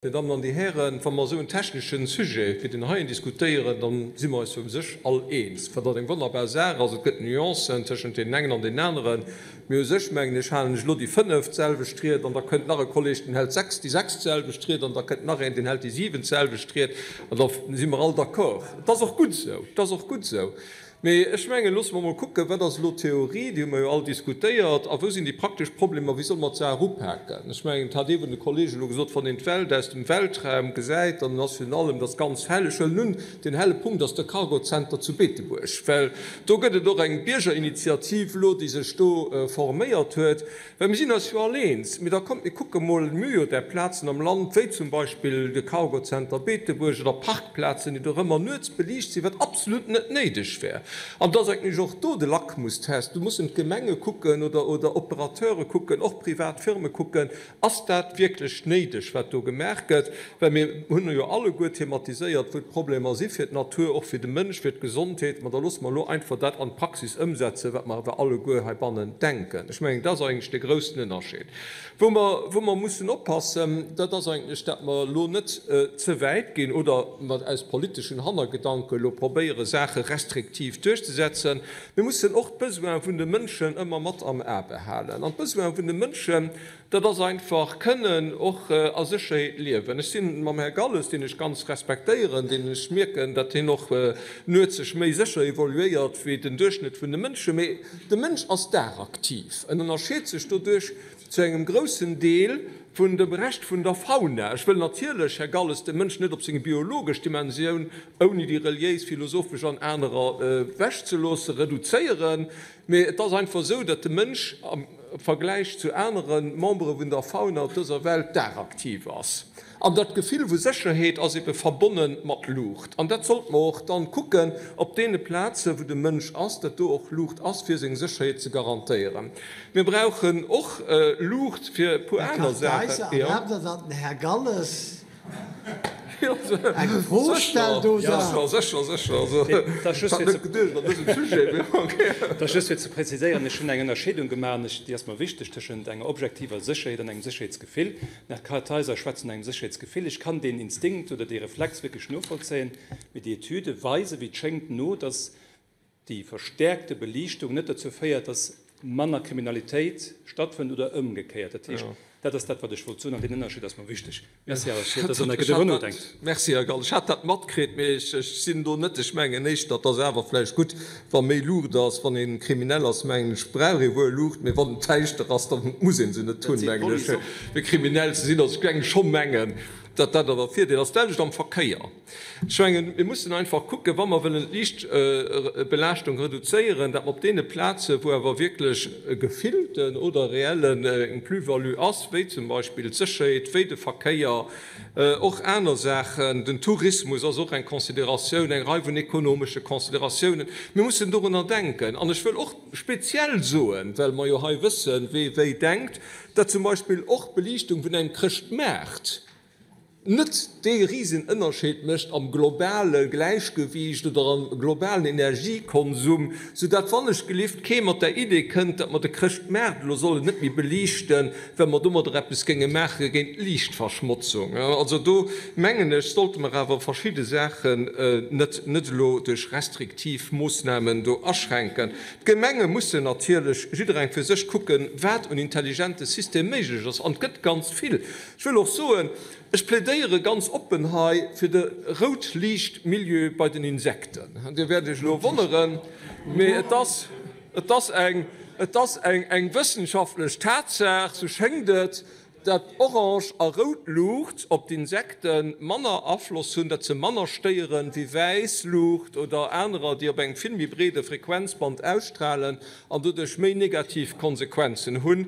Dir Dammen an Dir Hären, wa mer esou en techneschen Sujet wéi deen heien diskutéieren, da si mer eis jo u sech all eens, wat dat eng wonnerbar Saach ass. Et gëtt Nuancen tëschent deenen engen an deenen aneren, mee u sech, mengen ech, halen ech elo déi fënneft selwecht Ried an da kënnt nach e Kolleg, deen hält sechs, déi sechstselwecht Ried an da kënnt nach een, deen hält déi siwentselwecht Ried an da si mer all d'accord. Et ass och gutt esou, et ass och gutt esou. Mee ech mengen, loosse mer emol kucken, wat ass elo d'Theorie, déi hu mer jo all diskutéiert, a wou sinn déi praktesch Problemer, wéi solle mer d'Saach upaken? Ech mengen, et hat ee vun de Kollegen elo gesot, wann een d'Welt aus dem Weltraum gesäit, dann ass virun allem dat ganz hell. Ech huelen un, deen helle Punkt ass de Cargocenter zu Beetebuerg, well do gëtt et och eng Biergerinitiativ elo, déi sech do forméiert huet. Well mir sinn eis jo all eens, mee da kommt mir kucke mol, mir hu jo där Plazen am Land, wéi zum Beispill de Cargocenter Beetebuerg oder Parkplazen, déi do ëmmer nuets beliicht sinn, wat absolut net néideg wär. An et ass eigentlech och do de Lackmustest, do mussen d'Gemenge kucken oder oder Operateure kucken, och privat Firme kucken, Ass dat wierklech néideg, wat do gemaach gëtt? Well mir hunn jo alleguer thematiséiert, wou d'Problemer si fir d'Natur, och fir de Mënsch, fir d'Gesondheet. Ma da loosse mer elo einfach dat an d'Praxis ëmsetzen, wat mer awer alleguer heibannen denken. Ech mengen, dat ass eigentlech de groussen Ënnerscheed. Wou mer, wou mer mussen oppassen, dat ass eigentlech, dat mer elo net ze wäit ginn oder mat aus politeschen Hannergedanke elo probéiere Saache restriktiv duerchzesetzen. Mir mussen och d'Besoine vun de Mënschen ëmmer mat am A behalen. An d'Besoine vun de Mënschen, dat ass einfach kënnen och a Sécherheet liewen. Ech si mam Här Galles, deen ech ganz respektéieren, deen ech mierken, datt hien och nuets sech méi sécher evoluéiert wéi den Duerchschnëtt vun de Mënschen. Mee de Mënsch ass dagaktiv. En ënnerscheet sech doduerch zu engem groussen Deel vun dem Rescht vun der Fauna. Ech wëll natierlech, Här Galles, de Mënsch net op seng biologesch Dimensioun, ouni déi reliéis, philosophesch an anerer ewechzeloossen, reduzéieren, mee et ass einfach esou, datt de Mënsch am Vergläich zu anere Membere vun der Fauna op dëser Welt dagaktiv ass. An dat Gefill vu Sécherheet ass ebe verbonne mat Luucht. An dat sollte mer och dann kucken, op deene Plaze wou de Mënsch ass, datt do och Luucht ass, fir seng Sécherheet ze garantéieren. Mir brauchen och Luucht fir e puer Här aner Saachen. Kartheiser, Jo. erlaabt Der, datt den Här Galles eng Fro stellt, oder? Sécher, sécher, sécher. Also, ech hat net geduecht an dësem Sujet, mee okay. Dat ass just fir ze präziséieren, Ech hunn eng Ënnerscheedung gemaach, an ech, déi ass mer wichteg, tëschent enger objektiver Sécherheet an engem Sécherheetsgefill. Den Här Kartheiser schwätzt vun engem Sécherheetsgefill. Ech kann deen Instinkt oder dee Reflex wierklech novollzéien, mee déi Etüde weisen, wéi et schéngt, no, datt déi verstäerkte Beliichtung net dozou féiert, dass manner Kriminalitéit stattfënnt oder ëmgekéiert. Dat heescht, dat ass dat, wat ech wollt soen, an deen Ënnerscheed ass mer wichteg. Merci awer, fir dass Der nach driwwer nodenkt. Merci, Här Gall. Ech hat dat matkritt, mee ech sinn do net. Ech mengen éischter, et ass awer vläicht gutt, wa méi Luucht ass. Wann ee kriminell ass, mengen ech, brauch ee wuel Luucht, mee wann et däischter ass, da muss ee se net hunn, mengen ech, fir kriminell ze sinn. Also ech géing scho mengen, datt dat awer e Virdeel ass. D'selwecht am Verkéier. Ech mengen, mir mussen einfach kucken, wa mer wëllen d'Liichtbelaaschtung reduzéieren, datt mer op deene Plazen, wou awer wierklech e gefillten oder reellen eng Plus-value ass, wéi zum Beispill d'Sécherheet, wéi de Verkéier, och aner Saachen, den Tourismus ass och eng Consideratioun, eng Rei vun ekonomesche Consideratiounen, mir mussen dorunner denken. An ech wëll och speziell soen, well mer jo hei wëssen, wee wéi denkt, datt zum Beispill och d'Beliichtung vun engem Chrëschtmaart, net dee Risenënnerscheed mécht am globale Gläichgewiicht oder am globalen Energiekonsum, soudatt wann ech gelift kee mat der Idee kënnt, datt mer de Chrëschtmaart elo sollen net méi beliichten, well mer domadder eppes géinge maache géint d'Liichtverschmotzung. Also do mengen ech, sollte mer awer verschidde Saachen net net elo duerch restriktiv Moossnamen do aschränken. D'Gemenge mussen natierlech jiddereng fir sech kucken, wat un intelligente System méiglech ass, an et gëtt ganz vill. Ech wëll och soen, ech plädéiere ganz oppen hei fir de Routliichtmilieu bei den Insekten. Dir wäert Iech elo wonneren, mee et ass, et ass eng, et ass eng, eng wëssenschaftlech Tatsaach, sou schéngt et, dat orange a rout Luucht op d'Insekte manner Afloss hunn, dat se manner stéieren, wéi wäiss Luucht oder anerer, déi op engem vill méi breede Frequenzband ausstrahlen an doduerch méi negativ Konsequenzen hunn.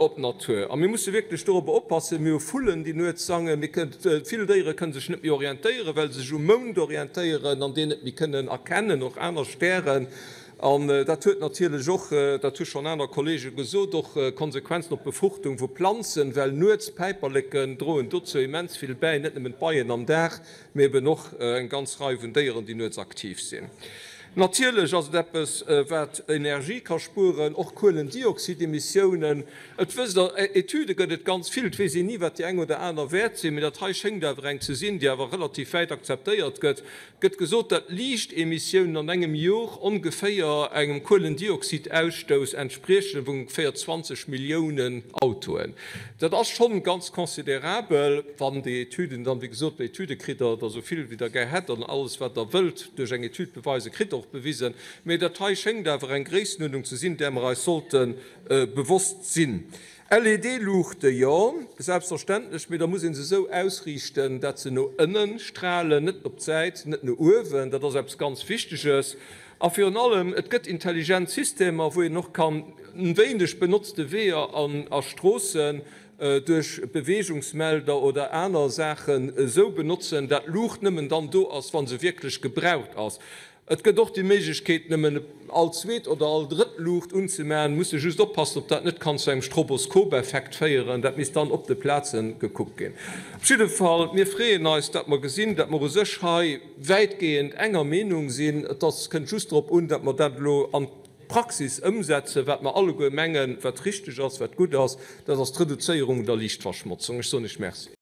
Op d'Natur. A mir musse wierklech dorobber oppassen. Mir hu Vullen, déi nuets sangen. Mir kënnen, vill Déiere kënne sech net méi orientéieren, well se sech um Mound orientéieren an deen net méi kënnen erkennen, och aner Stären. An dat huet natierlech och, dat hu schonn aner Kollege gesot, och Konsequenzen op d'Befruchtung vu Planzen, well nuets Päiperleken droen dozou immens vill bäi, net nëmmen d'Beien am Dag, mee eben och eng ganz Rei vun Déieren, déi nuets aktiv sinn. Natierlech ass et eppes, wat Energie ka spueren, och Kuelendioxidemissiounen. Et wësst Der, Etüde gëtt et ganz vill, et weess een ni, wat déi eng oder aner wäert sinn, mee dat hei schéngt awer eng ze sinn, déi awer relativ wäit akzeptéiert gëtt. Et gëtt gesot, datt Liichtemissiounen an engem Jor ongeféier engem Kuelendioxidausstouss entspriechen vun ongeféier 20 Milliounen Autoen. Dat ass schonn ganz considerabel, wann déi Etüden dann, wéi gesot, bei Etüde kritt Der der esou vill wéi Der gär hätt an alles wat Der wëllt duerch eng Etüd beweisen, kritt Der och bewisen. Mä dat hei schéngt awer eng Gréissenuerdnung ze sinn, där mer eis sollte bewosst sinn. LED-Luuchte jo, selbstverständlech, mee da muss ee se esou ausriichten, dat se no ënne strahlen, net op d'Säit, net no uewen. Dat ass eppes ganz Wichteges. A virun allem, et gëtt intelligent Systemer, wou een och kann wéineg benotzte Weeër an a Stroossen duerch Beweegungsmelder oder aner Saachen esou benotzen, dat d'Luucht nëmmen dann do ass, wa se wierklech gebraucht ass. Et gëtt och déi Méiglechkeet, nëmmen all zweet oder all drëtt Luucht unzemaachen. Muss ee just oppassen, ob dat net kann zu engem Stroboskopeffekt féieren. Dat misst dann op de Plaze gekuckt ginn. Op jidde Fall, mir freeën eis, dat mer gesinn, dat mer u sech hei wäitgehend enger Meenung sinn. Et ass, kënnt just drop un, datt mer dat elo an d'Praxis ëmsetzen, wat mer alleguer mengen, wat richteg ass, wat gutt ass, dat ass d'Reduzéierung der Liichtverschmotzung. Ech soen Iech Merci.